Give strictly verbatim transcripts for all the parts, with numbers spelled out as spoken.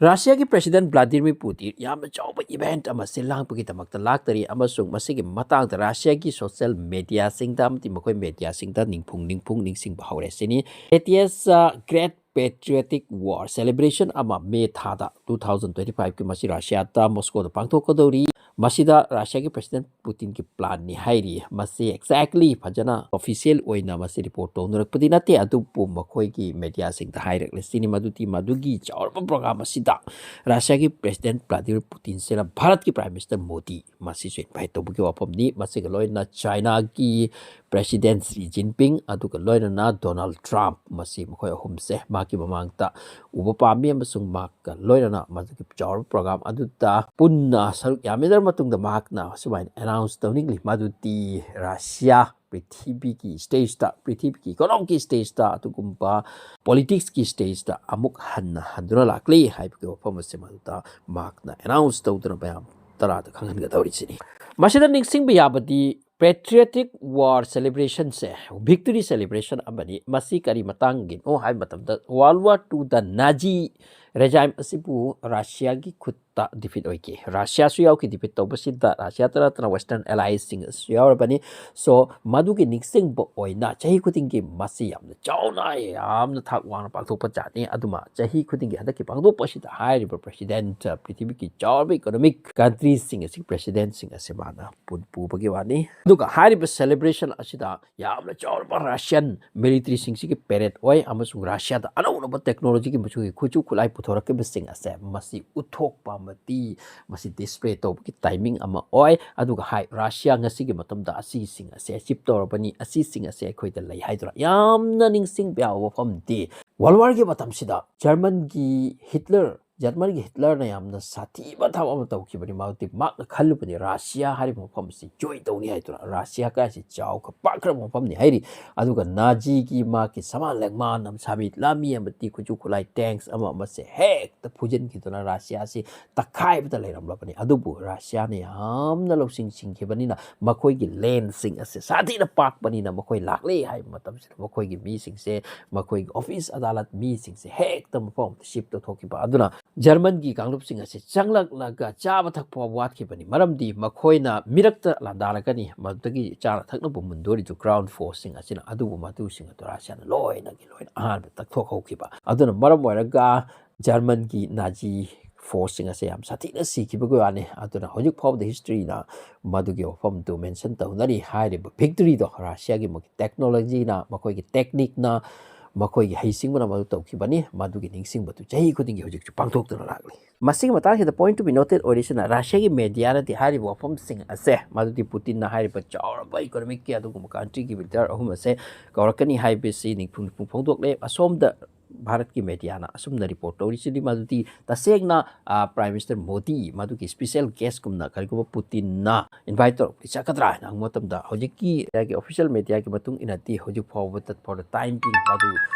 ꯔꯁꯤꯌꯥꯒꯤ president ꯚ꯭ꯂꯥꯗꯤꯃꯤꯔ ꯄꯨꯇꯤꯟ ꯌꯥꯝꯅ ꯆꯥꯎꯕ event ꯑꯃ ꯁꯤꯜ ꯂꯥꯡꯕꯒꯤꯗꯃꯛꯇ ꯂꯥꯛꯇꯔꯤ, ꯑꯃꯁꯨꯡ ꯃꯁꯤꯒꯤ ꯃꯇꯥꯡꯗ ꯔꯁꯤꯌꯥꯒꯤ ꯁꯣꯁꯤꯌꯦꯜ ꯃꯦꯗꯤꯌꯥꯁꯤꯡꯗ ꯑꯃꯗꯤ ꯃꯈꯣꯏ ꯃꯦꯗꯤꯌꯥꯁꯤꯡꯗ ꯅꯤꯡꯐꯨꯡ ꯅꯤꯡꯐꯨꯡ ꯅꯤꯡꯁꯤꯡꯕ ꯍꯧꯔꯦ ꯁꯤꯅꯤ꯫ ꯂꯦꯇꯦꯁ ꯒ꯭ꯔꯦꯠ ꯄꯦꯇ꯭ꯔꯤꯌꯣꯇꯤꯛ ꯋꯥꯔ ꯁꯦꯂꯦꯕ꯭ꯔꯦꯁꯟ ꯑꯃ ꯃꯦ ꯊꯥꯗ ꯇꯨ ꯊꯥꯎꯖꯟ ꯇ꯭ꯋꯦꯟꯇꯤ ꯐꯥꯏꯚꯀꯤ ꯃꯁꯤ ꯔꯁꯤꯌꯥꯗ ꯃꯣꯁꯀꯣꯗ ꯄꯥꯡꯊꯣꯛꯀꯗꯧꯔꯤ꯫ ꯃꯁꯤꯗ ꯔꯁꯤꯌꯥꯒꯤ ꯄ꯭ꯔꯦꯁꯤꯗꯦꯟ ꯄꯨꯇꯤꯟꯒꯤ ꯄ꯭ꯂꯥꯟꯅꯤ ꯍꯥꯏꯔꯤ꯫ ꯃꯁꯤ ꯑꯦꯛꯖꯦꯛꯂꯤ ꯐꯖꯅ ꯑꯣꯐꯤꯁꯤꯌꯦꯜ ꯑꯣꯏꯅ ꯃꯁꯤ ꯔꯤꯄꯣꯔꯠ ꯇꯧꯅꯔꯛꯄꯗꯤ ꯅꯠꯇꯦ, ꯑꯗꯨꯕꯨ ꯃꯈꯣꯏꯒꯤ ꯃꯦꯗꯤꯌꯥꯁꯤꯡꯗ ꯍꯥꯏꯔꯛꯂꯤꯁꯤꯅꯤ ꯃꯗꯨꯗꯤ ꯃꯗꯨꯒꯤ ꯆꯥꯎꯔꯕ ꯄ꯭ꯔꯣꯒ꯭ꯔꯥꯝ ꯑꯁꯤꯗ ꯔꯁꯤꯌꯥꯒꯤ ꯄ꯭ꯔꯦꯁꯤꯗꯦꯟ ꯚ꯭ꯂꯥꯗꯤꯃꯤꯔ ꯄꯨꯇꯤꯟꯁꯤꯅ ꯚꯥꯔꯠꯀꯤ ꯄ꯭ꯔꯥꯏꯝ ꯃꯤꯅꯤꯁꯇꯔ ꯃꯣꯗꯤ ꯃꯁꯤꯁꯨ ꯏꯟꯚꯥꯏꯠ ꯇꯧꯕꯒꯤ ꯋꯥꯐꯝꯅꯤ꯫ ꯃꯁꯤꯒ ꯂꯣꯏꯅꯅ ꯆꯥꯏꯅꯥꯒꯤ ꯄ꯭ꯔꯦꯁꯤꯗꯦꯟ ꯁꯤ ꯖꯤꯟꯄꯤꯡ, ꯑꯗꯨꯒ ꯂꯣꯏꯅꯅ ꯗꯣꯅꯥꯜꯗ ꯇ꯭ꯔꯝꯞ, ꯃꯁꯤ ꯃꯈꯣꯏ ꯑꯍꯨꯝꯁꯦ ꯃꯍꯥꯛꯀꯤ ꯃꯃꯥꯡꯗ ꯎꯕ ꯄꯥꯝꯃꯤ, ꯑꯃꯁꯨꯡ ꯃꯍꯥꯛꯀ ꯂꯣꯏꯅꯅ ꯃꯗꯨꯒꯤ ꯆꯥꯎꯔꯕ ꯄ꯭ꯔꯣꯒ꯭ꯔꯥꯝ ꯑꯗꯨꯗ ꯄꯨꯟꯅ ꯁꯔꯨꯛ ꯌꯥꯃꯤꯟꯅꯔꯕ ꯃꯇꯨꯡꯗ ꯃꯍꯥꯛꯅ ꯑꯁꯨꯃꯥꯏꯅ ꯑꯦꯅꯥꯎꯟꯁ ꯇꯧꯅꯤꯡꯂꯤ ꯃꯗꯨꯗꯤ ꯔꯁꯤꯌꯥ ꯄ꯭ꯔꯤꯊꯤꯕꯤꯒꯤ ꯁ꯭ꯇꯦꯖꯇ, ꯄ꯭ꯔꯤꯊꯤꯕꯤꯒꯤ ꯏꯀꯣꯅꯣꯃꯤꯛꯀꯤ ꯁ꯭ꯇꯦꯖꯇ, ꯑꯗꯨꯒꯨꯝꯕ ꯄꯣꯂꯤꯇꯤꯛꯁꯀꯤ ꯁ꯭ꯇꯦꯖꯇ ꯑꯃꯨꯛ ꯍꯟꯅ ꯍꯟꯗꯨꯅ ꯂꯥꯛꯂꯤ ꯍꯥꯏꯕꯒꯤ ꯋꯥꯐꯝ ꯑꯁꯤ ꯃꯗꯨꯗ ꯃꯍꯥꯛꯅ ꯑꯦꯅꯥꯎꯟꯁ ꯇꯧꯗꯨꯅ ꯃꯌꯥꯝ ꯇꯔꯥꯗ ꯈꯪꯍꯟꯒꯗꯧꯔꯤꯁꯤꯅꯤ꯫ ꯃꯁꯤꯗ ꯅꯤꯡꯁꯤꯡꯕ ꯌꯥꯕꯗꯤ ꯄꯦꯇ꯭ꯔꯤꯌꯣꯇꯤꯛ ꯋꯥꯔ ꯁꯦꯂꯦꯕ꯭ꯔꯦꯁꯟꯁꯦ ꯚꯤꯛꯇꯣꯔꯤ ꯁꯦꯂꯦꯕ꯭ꯔꯦꯁꯟ ꯑꯃꯅꯤ꯫ ꯃꯁꯤ ꯀꯔꯤ ꯃꯇꯥꯡꯒꯤꯅꯣ ꯍꯥꯏꯕ ꯃꯇꯝꯗ, ꯋꯥꯔꯜ ꯋꯥꯔ ꯇꯨꯗ ꯅꯥꯖꯤ ꯔꯦꯖꯥꯏꯝ ꯑꯁꯤꯕꯨ ꯔꯁꯤꯌꯥꯒꯤ ꯈꯨꯠꯇ ꯗꯤꯐꯤꯠ ꯑꯣꯏꯈꯤ꯫ ꯔꯁꯤꯌꯥꯁꯨ ꯌꯥꯎꯈꯤ ꯗꯤꯐꯤꯠ ꯇꯧꯕꯁꯤꯗ꯫ ꯔꯁꯤꯌꯥꯇ ꯅꯠꯇꯅ ꯋꯦꯁꯇꯔꯟ ꯑꯦꯂꯥꯏꯁꯤꯡ ꯑꯁꯤꯁꯨ ꯌꯥꯎꯔꯕꯅꯤ꯫ ꯁꯣ, ꯃꯗꯨꯒꯤ ꯅꯤꯡꯁꯤꯡꯕ ꯑꯣꯏꯅ ꯆꯍꯤ ꯈꯨꯗꯤꯡꯒꯤ ꯃꯁꯤ ꯌꯥꯝꯅ ꯆꯥꯎꯅ, ꯌꯥꯝꯅ ꯊꯥꯛ ꯋꯥꯡꯅ ꯄꯥꯡꯊꯣꯛꯄ ꯖꯥꯠꯅꯤ꯫ ꯑꯗꯨꯃ ꯆꯍꯤ ꯈꯨꯗꯤꯡꯒꯤ ꯍꯟꯗꯛꯀꯤ ꯄꯥꯡꯊꯣꯛꯄ ꯑꯁꯤꯗ ꯍꯥꯏꯔꯤꯕ ꯄ꯭ꯔꯦꯁꯤꯗꯦꯟꯠ, ꯄ꯭ꯔꯤꯊꯤꯕꯤꯒꯤ ꯆꯥꯎꯔꯕ ꯏꯀꯣꯅꯣꯃꯤꯛ ꯀꯟꯇ꯭ꯔꯤꯁꯤꯡ ꯑꯁꯤ ꯄ꯭ꯔꯦꯁꯤꯗꯦꯟꯠꯁꯤꯡ ꯑꯁꯤ ꯃꯥꯅ ꯄꯨ-, ꯄꯨꯕꯒꯤ ꯋꯥꯅꯤ꯫ ꯑꯗꯨꯒ ꯍꯥꯏꯔꯤꯕ ꯁꯦꯂꯦꯕ꯭ꯔꯦꯁꯟ ꯑꯁꯤꯗ ꯌꯥꯝꯅ ꯆꯥꯎꯔꯕ ꯔꯁꯤꯌꯥꯟ ꯃꯤꯂꯤꯇ꯭ꯔꯤꯁꯤꯡꯁꯤꯒꯤ ꯄꯦꯔꯦꯗ ꯑꯣꯏ, ꯑꯃꯁꯨꯡ ꯔꯁꯤꯌꯥꯗ ꯑꯅꯧ ꯑꯅꯧꯕ ꯇꯦꯛꯅꯣꯂꯣꯖꯤꯒꯤ ꯃꯆꯨꯒꯤ ꯈꯨꯠꯁꯨ ꯈꯨꯠꯂꯥꯏ ꯄꯨꯊꯣꯔꯛꯈꯤꯕꯁꯤꯡ ꯑꯁꯦ ꯃꯁꯤ ꯎꯠꯊꯣꯛꯄ ꯑꯃꯗꯤ ꯃꯁꯤ ꯗꯤꯁꯄ꯭ꯂꯦ ꯇꯧꯕꯒꯤ ꯇꯥꯏꯃꯤꯡ ꯑꯃ ꯑꯣꯏ꯫ ꯑꯗꯨꯒ ꯍꯥꯏ, ꯔꯁꯤꯌꯥ ꯉꯁꯤꯒꯤ ꯃꯇꯝꯗ ꯑꯁꯤꯁꯤꯡ ꯑꯁꯦ ꯑꯦꯆꯤꯞ ꯇꯧꯔꯕꯅꯤ, ꯑꯁꯤꯁꯤꯡ ꯑꯁꯦ ꯑꯩꯈꯣꯏꯗ ꯂꯩ ꯍꯥꯏꯗꯨꯅ꯫ ꯌꯥꯝꯅ ꯅꯤꯡꯁꯤꯡꯕ ꯌꯥꯕ ꯋꯥꯐꯝꯗꯤ, ꯋꯥꯔꯜ ꯋꯥꯔꯒꯤ ꯃꯇꯝꯁꯤꯗ ꯖꯔꯃꯟꯒꯤ ꯍꯤꯠꯂꯔ, ꯖꯔꯃꯟꯒꯤ ꯍꯤꯠꯂꯔꯅ ꯌꯥꯝꯅ ꯁꯥꯊꯤꯕ ꯊꯕꯛ ꯑꯃ ꯇꯧꯈꯤꯕꯅꯤ꯫ ꯃꯍꯥꯛꯇꯤ ꯃꯍꯥꯛꯅ ꯈꯜꯂꯨꯕꯅꯤ ꯔꯁꯤꯌꯥ ꯍꯥꯏꯔꯤꯕ ꯃꯐꯝ ꯑꯁꯤ ꯖꯣꯏꯟ ꯇꯧꯅꯤ ꯍꯥꯏꯗꯨꯅ꯫ ꯔꯁꯤꯌꯥ ꯀꯥꯏꯁꯤ ꯆꯥꯎꯈ꯭ꯔ ꯄꯥꯛꯈ꯭ꯔꯕ ꯃꯐꯝꯅꯤ ꯍꯥꯏꯔꯤ꯫ ꯑꯗꯨꯒ ꯅꯥꯖꯤꯒꯤ ꯃꯍꯥꯛꯀꯤ ꯁꯃꯥꯟ ꯂꯦꯡꯃꯥꯟ ꯑꯃ, ꯁꯥꯕꯤꯠ ꯂꯥꯃꯤ ꯑꯃꯗꯤ ꯈꯨꯠꯁꯨ ꯈꯨꯠꯂꯥꯏ, ꯇꯦꯡꯛꯁ ꯑꯃ ꯑꯃꯁꯦ ꯍꯦꯛꯇ ꯐꯨꯖꯤꯟꯈꯤꯗꯨꯅ ꯔꯁꯤꯌꯥꯁꯤ ꯇꯛꯈꯥꯏꯕꯗ ꯂꯩꯔꯝꯂꯕꯅꯤ꯫ ꯑꯗꯨꯕꯨ ꯔꯁꯤꯌꯥꯅ ꯌꯥꯝꯅ ꯂꯧꯁꯤꯡ ꯁꯤꯡꯈꯤꯕꯅꯤꯅ ꯃꯈꯣꯏꯒꯤ ꯂꯦꯟꯁꯤꯡ ꯑꯁꯦ ꯁꯥꯊꯤꯅ ꯄꯥꯛꯄꯅꯤꯅ ꯃꯈꯣꯏ ꯂꯥꯛꯂꯦ ꯍꯥꯏꯕ ꯃꯇꯝꯁꯤꯗ ꯃꯈꯣꯏꯒꯤ ꯃꯤꯁꯤꯡꯁꯦ, ꯃꯈꯣꯏꯒꯤ ꯑꯣꯐꯤꯁ ꯑꯗꯥꯂꯠ ꯃꯤꯁꯤꯡꯁꯦ ꯍꯦꯛꯇ ꯃꯐꯝ ꯑꯃꯗ ꯁꯤꯞ ꯇꯧꯊꯣꯛꯈꯤꯕ꯫ ꯑꯗꯨꯅ ꯖꯔꯃꯟꯒꯤ ꯀꯥꯡꯂꯨꯞꯁꯤꯡ ꯑꯁꯤ ꯆꯪꯂꯛꯂꯒ ꯆꯥꯕ ꯊꯛꯄ ꯋꯥꯠꯈꯤꯕꯅꯤ꯫ ꯃꯔꯝꯗꯤ ꯃꯈꯣꯏꯅ ꯃꯤꯔꯛꯇ ꯂꯥꯟꯗꯥꯔꯛꯀꯅꯤ, ꯃꯗꯨꯗꯒꯤ ꯆꯥꯅ ꯊꯛꯅꯕ ꯃꯨꯟꯗꯣꯔꯤꯗꯨ ground forceꯁꯤꯡ ꯑꯁꯤꯅ꯫ ꯑꯗꯨꯕꯨ ꯃꯗꯨꯁꯤꯡ ꯑꯗꯨ ꯔꯁꯤꯌꯥꯅ ꯂꯣꯏꯅꯒꯤ ꯂꯣꯏꯅ ꯑꯍꯥꯟꯕ ꯇꯛꯊꯣꯛꯍꯧꯈꯤꯕ꯫ ꯑꯗꯨꯅ ꯃꯔꯝ ꯑꯣꯏꯔꯒ ꯖꯔꯃꯟꯒꯤ ꯅꯥꯖꯤ forceꯁꯤꯡ ꯑꯁꯦ ꯌꯥꯝ ꯁꯥꯊꯤꯅ ꯁꯤꯈꯤꯕꯒꯤ ꯋꯥꯅꯤ꯫ ꯑꯗꯨꯅ ꯍꯧꯖꯤꯛ ꯐꯥꯎꯕꯗ historyꯅ ꯃꯗꯨꯒꯤ ꯋꯥꯐꯝꯗꯨ mention ꯇꯧꯅꯔꯤ꯫ ꯍꯥꯏꯔꯤꯕ victoryꯗꯣ ꯔꯁꯤꯌꯥꯒꯤ ꯃꯈꯣꯏꯒꯤ technologyꯅ, ꯃꯈꯣꯏꯒꯤ techniqueꯅ, ꯃꯈꯣꯏꯒꯤ ꯍꯩꯁꯤꯡꯕꯅ ꯃꯗꯨ ꯇꯧꯈꯤꯕꯅꯤ꯫ ꯃꯗꯨꯒꯤ ꯅꯤꯡꯁꯤꯡꯕꯗꯨ ꯆꯍꯤ ꯈꯨꯗꯤꯡꯒꯤ ꯍꯧꯖꯤꯛꯁꯨ ꯄꯥꯡꯊꯣꯛꯇꯨꯅ ꯂꯥꯛꯂꯤ꯫ ꯃꯁꯤꯒꯤ ꯃꯇꯥꯡꯁꯤꯗ point to be noted ꯑꯣꯏꯔꯤꯁꯤꯅ, ꯔꯁꯤꯌꯥꯒꯤ mediaꯅꯗꯤ ꯍꯥꯏꯔꯤꯕ ꯋꯥꯐꯝꯁꯤꯡ ꯑꯁꯦ, ꯃꯗꯨꯗꯤ ꯄꯨꯇꯤꯟꯅ ꯍꯥꯏꯔꯤꯕ ꯆꯥꯎꯔꯕ economicꯀꯤ ꯑꯗꯨꯒꯨꯝꯕ countryꯒꯤ leader ꯑꯍꯨꯝ ꯑꯁꯦ ꯀꯧꯔꯛꯀꯅꯤ ꯍꯥꯏꯕꯁꯤ ꯅꯤꯡꯐꯨꯡ ꯅꯤꯡꯐꯨꯡ ꯐꯣꯡꯗꯣꯛꯂꯦ꯫ ꯑꯁꯣꯝꯗ ꯚꯥꯔꯠꯀꯤ mediaꯅ ꯑꯁꯨꯝꯅ report ꯇꯧꯔꯤꯁꯤꯗꯤ, ꯃꯗꯨꯗꯤ ꯇꯁꯦꯡꯅ, ꯑ, Prime Minister ꯃꯣꯗꯤ ꯃꯗꯨꯒꯤ special guestꯀꯨꯝꯅ ꯀꯔꯤꯒꯨꯝꯕ ꯄꯨꯇꯤꯟꯅ invite ꯇꯧꯔꯛꯄꯗꯤ ꯆꯠꯀꯗ꯭ꯔꯥ ꯍꯥꯏꯅ ꯍꯪꯕ ꯃꯇꯝꯗ, ꯍꯧꯖꯤꯛꯀꯤ mediaꯒꯤ, official mediaꯒꯤ ꯃꯇꯨꯡ ꯏꯟꯅꯗꯤ ꯍꯧꯖꯤꯛ ꯐꯥꯎꯕ ꯇꯠ-, for the time being ꯃꯗꯨ,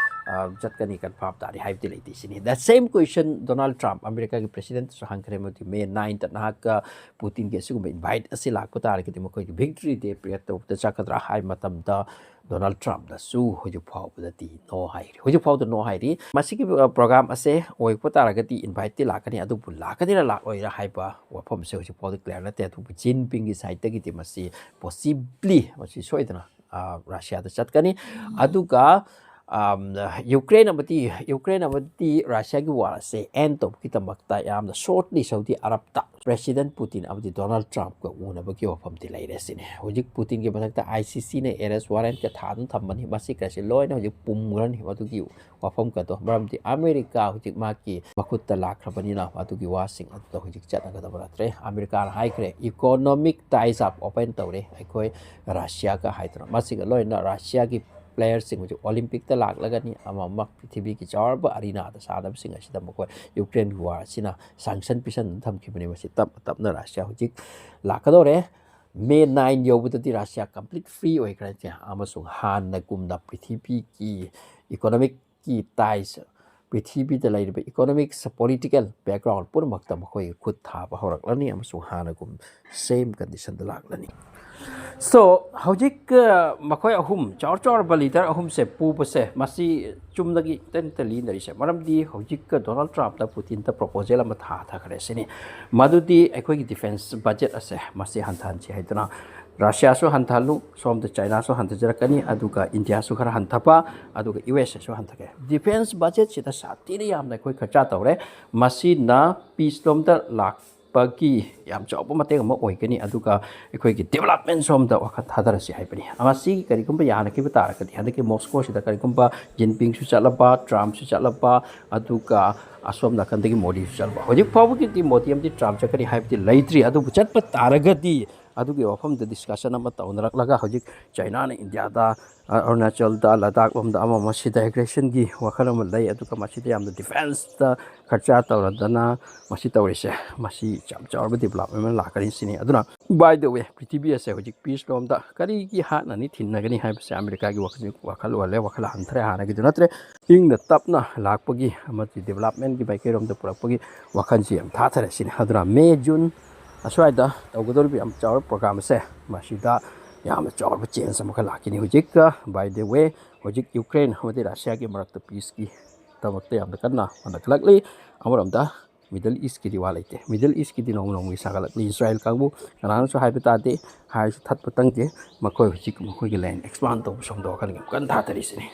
ꯑ, ꯆꯠꯀꯅꯤ, confirm ꯇꯥꯔꯦ ꯍꯥꯏꯕꯗꯤ ꯂꯩꯇꯦ ꯁꯤꯅꯤ꯫ The same question Donald Trump, ꯑꯃꯦꯔꯤꯀꯥꯒꯤ presidentꯁꯨ ꯍꯪꯈ꯭ꯔꯦ, ꯃꯗꯨꯗꯤ May ninthꯇ ꯅꯍꯥꯛꯀ ꯄꯨꯇꯤꯟꯒꯤ ꯑꯁꯤꯒꯨꯝꯕ invite ꯑꯁꯤ ꯂꯥꯛꯄ ꯇꯥꯔꯒꯗꯤ ꯃꯈꯣꯏꯒꯤ victory day parade ꯇꯧꯕꯗ ꯆꯠꯀꯗ꯭ꯔꯥ ꯍꯥꯏꯕ ꯃꯇꯝꯗ, Donald Trumpꯅꯁꯨ ꯍꯧꯖꯤꯛ ꯐꯥꯎꯕꯗꯗꯤ no ꯍꯥꯏꯔꯤ꯫ ꯍꯧꯖꯤꯛ ꯐꯥꯎꯕꯗ no ꯍꯥꯏꯔꯤ꯫ ꯃꯁꯤꯒꯤ, ꯑ, program ꯑꯁꯦ ꯑꯣꯏꯔꯛꯄ ꯇꯥꯔꯒꯗꯤ inviteꯇꯤ ꯂꯥꯛꯀꯅꯤ, ꯑꯗꯨꯕꯨ ꯂꯥꯛꯀꯅꯤꯔ ꯂꯥꯛꯂꯣꯏꯔ ꯍꯥꯏꯕ ꯋꯥꯐꯝꯁꯦ ꯍꯧꯖꯤꯛ ꯐꯥꯎꯗ clear ꯅꯠꯇꯦ꯫ ꯑꯗꯨꯕꯨ ꯖꯤꯟꯄꯤꯡꯒꯤ sideꯇꯒꯤꯗꯤ ꯃꯁꯤ possibly, ꯃꯁꯤ ꯁꯣꯏꯗꯅ, ꯑ, ꯔꯁꯤꯌꯥꯗ ꯆꯠꯀꯅꯤ꯫ ꯑꯗꯨꯒ, ꯑꯝ, ꯌꯨꯀ꯭ꯔꯦꯟ ꯑꯃꯗꯤ, ꯌꯨꯀ꯭ꯔꯦꯟ ꯑꯃꯗꯤ ꯔꯁꯤꯌꯥꯒꯤ war ꯑꯁꯦ end ꯇꯧꯕꯒꯤꯗꯃꯛꯇ ꯌꯥꯝꯅ shortly ꯁꯥꯎꯗꯤ ꯑꯔꯕꯇ President ꯄꯨꯇꯤꯟ ꯑꯃꯗꯤ Donald Trumpꯀ ꯎꯅꯕꯒꯤ ꯋꯥꯐꯝꯗꯤ ꯂꯩꯔꯦ ꯁꯤꯅꯤ꯫ ꯍꯧꯖꯤꯛ ꯄꯨꯇꯤꯟꯒꯤ ꯃꯊꯛꯇ ICCꯅ arrest warrantꯀ ꯊꯥꯗꯨꯅ ꯊꯝꯕꯅꯤ꯫ ꯃꯁꯤ ꯀꯔꯤꯁꯤ ꯂꯣꯏꯅ ꯍꯧꯖꯤꯛ ꯄꯨꯝꯈ꯭ꯔꯅꯤ ꯃꯗꯨꯒꯤ ꯋꯥꯐꯝꯒꯗꯣ꯫ ꯃꯔꯝꯗꯤ ꯑꯃꯦꯔꯤꯀꯥ ꯍꯧꯖꯤꯛ ꯃꯍꯥꯛꯀꯤ ꯃꯈꯨꯠꯇ ꯂꯥꯛꯈ꯭ꯔꯕꯅꯤꯅ ꯃꯗꯨꯒꯤ ꯋꯥꯁꯤꯡ ꯑꯗꯨꯗ ꯍꯧꯖꯤꯛ ꯆꯠꯅꯒꯗꯕ ꯅꯠꯇ꯭ꯔꯦ꯫ ꯑꯃꯦꯔꯤꯀꯥꯅ ꯍꯥꯏꯈ꯭ꯔꯦ, economic ties up open ꯇꯧꯔꯦ ꯑꯩꯈꯣꯏ ꯔꯁꯤꯌꯥꯒ ꯍꯥꯏꯗꯨꯅ꯫ ꯃꯁꯤꯒ ꯂꯣꯏꯅꯅ ꯔꯁꯤꯌꯥꯒꯤ playerꯁꯤꯡ ꯍꯧꯖꯤꯛ Olympicꯇ ꯂꯥꯛꯂꯒꯅꯤ, ꯑꯃ ꯑꯃ ꯄ꯭ꯔꯤꯊꯤꯕꯤꯒꯤ ꯆꯥꯎꯔꯕ arenaꯗ ꯁꯥꯟꯅꯕꯁꯤꯡ ꯑꯁꯤꯗ ꯃꯈꯣꯏ Ukraineꯒꯤ war ꯑꯁꯤꯅ sanction ꯄꯤꯁꯟꯗꯨꯅ ꯊꯝꯈꯤꯕꯅꯤ꯫ ꯃꯁꯤ ꯇꯞꯅ ꯇꯞꯅ ꯔꯁꯤꯌꯥ ꯍꯧꯖꯤꯛ ꯂꯥꯛꯀꯗꯧꯔꯦ꯫ May nine ꯌꯧꯕꯗꯗꯤ ꯔꯁꯤꯌꯥ complete free ꯑꯣꯏꯈ꯭ꯔꯅꯤ, ꯑꯃꯁꯨꯡ ꯍꯥꯟꯅꯒꯨꯝꯅ ꯄ꯭ꯔꯤꯊꯤꯕꯤꯒꯤ economicꯀꯤ ties, ꯄ꯭ꯔꯤꯊꯤꯕꯤꯗ ꯂꯩꯔꯤꯕ economics, political background ꯄꯨꯝꯅꯃꯛꯇ ꯃꯈꯣꯏꯒꯤ ꯈꯨꯠ ꯊꯥꯕ ꯍꯧꯔꯛꯂꯅꯤ, ꯑꯃꯁꯨꯡ ꯍꯥꯟꯅꯒꯨꯝ same conditionꯗ ꯂꯥꯛꯂꯅꯤ꯫ So ꯍꯧꯖꯤꯛ ꯃꯈꯣꯏ ꯑꯍꯨꯝ ꯆꯥꯎꯔ ꯆꯥꯎꯔꯕ ꯂꯤꯗꯔ ꯑꯍꯨꯝꯁꯦ ꯄꯨꯕꯁꯦ ꯃꯁꯤ ꯆꯨꯝꯅꯒꯤ ꯇꯟꯇ ꯂꯤꯅꯔꯤꯁꯦ, ꯃꯔꯝꯗꯤ ꯍꯧꯖꯤꯛ ꯗꯣꯅꯥꯜꯗ ꯇ꯭ꯔꯝꯞꯇ ꯄꯨꯇꯤꯟꯗ ꯄ꯭ꯔꯣꯄꯣꯖꯦꯜ ꯑꯃ ꯊꯥꯊꯈ꯭ꯔꯦ ꯁꯤꯅꯤ꯫ ꯃꯗꯨꯗꯤ ꯑꯩꯈꯣꯏꯒꯤ ꯗꯤꯐꯦꯟꯁ ꯕꯖꯦꯠ ꯑꯁꯦ ꯃꯁꯤ ꯍꯟꯊꯍꯟꯁꯤ ꯍꯥꯏꯗꯨꯅ, ꯔꯁꯤꯌꯥꯁꯨ ꯍꯟꯊꯍꯜꯂꯨ, ꯁꯣꯝꯗ ꯆꯥꯏꯅꯥꯁꯨ ꯍꯟꯊꯖꯔꯛꯀꯅꯤ, ꯑꯗꯨꯒ ꯏꯟꯗꯤꯌꯥꯁꯨ ꯈꯔ ꯍꯟꯊꯕ, ꯑꯗꯨꯒ ꯌꯨ ꯑꯦꯁ ꯑꯦꯁꯨ ꯍꯟꯊꯒꯦ꯫ ꯗꯤꯐꯦꯟꯁ ꯕꯖꯦꯠꯁꯤꯗ ꯁꯥꯊꯤꯅ ꯌꯥꯝꯅ ꯑꯩꯈꯣꯏ ꯈꯔꯆꯥ ꯇꯧꯔꯦ꯫ ꯃꯁꯤꯅ ꯄꯤꯁ ꯂꯣꯝꯗ ꯂꯥꯛꯄꯒꯤ ꯌꯥꯝ ꯆꯥꯎꯕ ꯃꯇꯦꯡ ꯑꯃ ꯑꯣꯏꯒꯅꯤ, ꯑꯗꯨꯒ ꯑꯩꯈꯣꯏꯒꯤ ꯗꯤꯕꯂꯞꯃꯦꯟ ꯁꯣꯝꯗ ꯋꯥꯈꯜ ꯊꯥꯗꯔꯁꯤ ꯍꯥꯏꯕꯅꯤ꯫ ꯃꯁꯤ ꯀꯔꯤꯒꯨꯝꯕ ꯌꯥꯅꯈꯤꯕ ꯇꯥꯔꯒꯗꯤ, ꯍꯟꯗꯛꯀꯤ ꯃꯣꯁꯀꯣꯁꯤꯗ ꯀꯔꯤꯒꯨꯝꯕ ꯖꯤꯟꯄꯤꯡꯁꯨ ꯆꯠꯂꯕ, ꯇ꯭ꯔꯝꯞꯁꯨ ꯆꯠꯂꯕ, ꯑꯗꯨꯒ ꯑꯁꯣꯝ ꯅꯥꯀꯟꯗꯒꯤ ꯃꯣꯗꯤꯁꯨ ꯆꯠꯂꯕ꯫ ꯍꯧꯖꯤꯛ ꯐꯥꯎꯕꯒꯤꯗꯤ ꯃꯣꯗꯤ ꯑꯃꯗꯤ ꯇ꯭ꯔꯝꯞ ꯆꯠꯀꯅꯤ ꯍꯥꯏꯕꯗꯤ ꯂꯩꯇ꯭ꯔꯤ, ꯑꯗꯨꯕꯨ ꯆꯠꯄ ꯇꯥꯔꯒꯗꯤ ꯑꯗꯨꯒꯤ ꯋꯥꯐꯝꯗ ꯗꯤꯁꯀꯁꯟ ꯑꯃ ꯇꯧꯅꯔꯛꯂꯒ, ꯍꯧꯖꯤꯛ ꯆꯥꯏꯅꯥꯅ ꯏꯟꯗꯤꯌꯥꯗ, ꯑ, ꯑꯔꯨꯅꯥꯆꯜꯗ, ꯂꯗꯥꯈ ꯂꯣꯝꯗ ꯑꯃ ꯑꯃ ꯁꯤꯗ ꯑꯦꯒ꯭ꯔꯦꯁꯟꯒꯤ ꯋꯥꯈꯜ ꯑꯃ ꯂꯩ, ꯑꯗꯨꯒ ꯃꯁꯤꯗ ꯌꯥꯝꯅ ꯗꯤꯐꯦꯟꯁꯇ ꯈꯔꯆꯥ ꯇꯧꯔꯗꯅ ꯃꯁꯤ ꯇꯧꯔꯤꯁꯦ, ꯃꯁꯤ ꯌꯥꯝ ꯆꯥꯎꯔꯕ ꯗꯤꯕꯂꯞꯃꯦꯟ ꯑꯃ ꯂꯥꯛꯀꯅꯤ ꯁꯤꯅꯤ꯫ ꯑꯗꯨꯅ, by the way, ꯄ꯭ꯔꯤꯊꯤꯕꯤ ꯑꯁꯦ ꯍꯧꯖꯤꯛ ꯄꯤꯁ ꯂꯣꯝꯗ ꯀꯔꯤꯒꯤ ꯍꯥꯠꯅꯅꯤ, ꯊꯤꯟꯅꯒꯅꯤ ꯍꯥꯏꯕꯁꯦ ꯑꯃꯦꯔꯤꯀꯥꯒꯤ ꯋꯥꯈꯜ, ꯋꯥꯈꯜ ꯑꯣꯜꯂꯦ, ꯋꯥꯈꯜ ꯍꯟꯊꯔꯦ, ꯍꯥꯟꯅꯒꯤꯗꯨ ꯅꯠꯇ꯭ꯔꯦ꯫ ꯏꯪꯅ ꯇꯞꯅ ꯂꯥꯛꯄꯒꯤ ꯑꯃꯗꯤ ꯗꯤꯕꯂꯞꯃꯦꯟꯒꯤ ꯃꯥꯏꯀꯩꯔꯣꯝꯗ ꯄꯨꯔꯛꯄꯒꯤ ꯋꯥꯈꯜꯁꯤ ꯌꯥꯝ ꯊꯥꯊꯔꯦ ꯁꯤꯅꯤ꯫ ꯑꯗꯨꯅ ꯃꯦ, ꯖꯨꯟ ꯑꯁ꯭ꯋꯥꯏꯗ ꯇꯧꯒꯗꯧꯔꯤꯕ ꯌꯥꯝ ꯆꯥꯎꯔꯕ ꯄ꯭ꯔꯣꯒ꯭ꯔꯥꯝ ꯑꯁꯦ, ꯃꯁꯤꯗ ꯌꯥꯝꯅ ꯆꯥꯎꯔꯕ ꯆꯦꯟꯖ ꯑꯃꯈꯛ ꯂꯥꯛꯈꯤꯅꯤ꯫ ꯍꯧꯖꯤꯛ, by the way, ꯍꯧꯖꯤꯛ ꯌꯨꯀ꯭ꯔꯦꯟ ꯑꯃꯗꯤ ꯔꯁꯤꯌꯥꯒꯤ ꯃꯔꯛꯇ ꯄꯤꯁꯀꯤ ꯗꯃꯛꯇ ꯌꯥꯝꯅ ꯀꯟꯅ ꯍꯣꯠꯅꯈꯠꯂꯛꯂꯤ꯫ ꯑꯃꯔꯣꯝꯗ ꯃꯤꯗꯜ ꯏꯁꯀꯤꯗꯤ ꯋꯥ ꯂꯩꯇꯦ꯫ ꯃꯤꯗꯜ ꯏꯁꯀꯤꯗꯤ ꯅꯣꯡꯃ ꯅꯣꯡꯃꯒꯤ ꯁꯥꯒꯠꯂꯛꯂꯤ꯫ ꯏꯁꯔꯥꯏꯜ ꯀꯥꯡꯕꯨ ꯀꯅꯥꯅꯁꯨ ꯍꯥꯏꯕ ꯇꯥꯗꯦ, ꯍꯥꯏꯔꯁꯨ ꯊꯠꯄ ꯇꯪꯗꯦ꯫ ꯃꯈꯣꯏ ꯍꯧꯖꯤꯛ ꯃꯈꯣꯏꯒꯤ ꯂꯦꯟ ꯑꯦꯛꯁꯄꯥꯟ ꯇꯧꯕ ꯁꯣꯝꯗ ꯋꯥꯈꯜ ꯌꯥꯝ ꯀꯟꯅ ꯊꯥꯗꯔꯤꯁꯤꯅꯤ꯫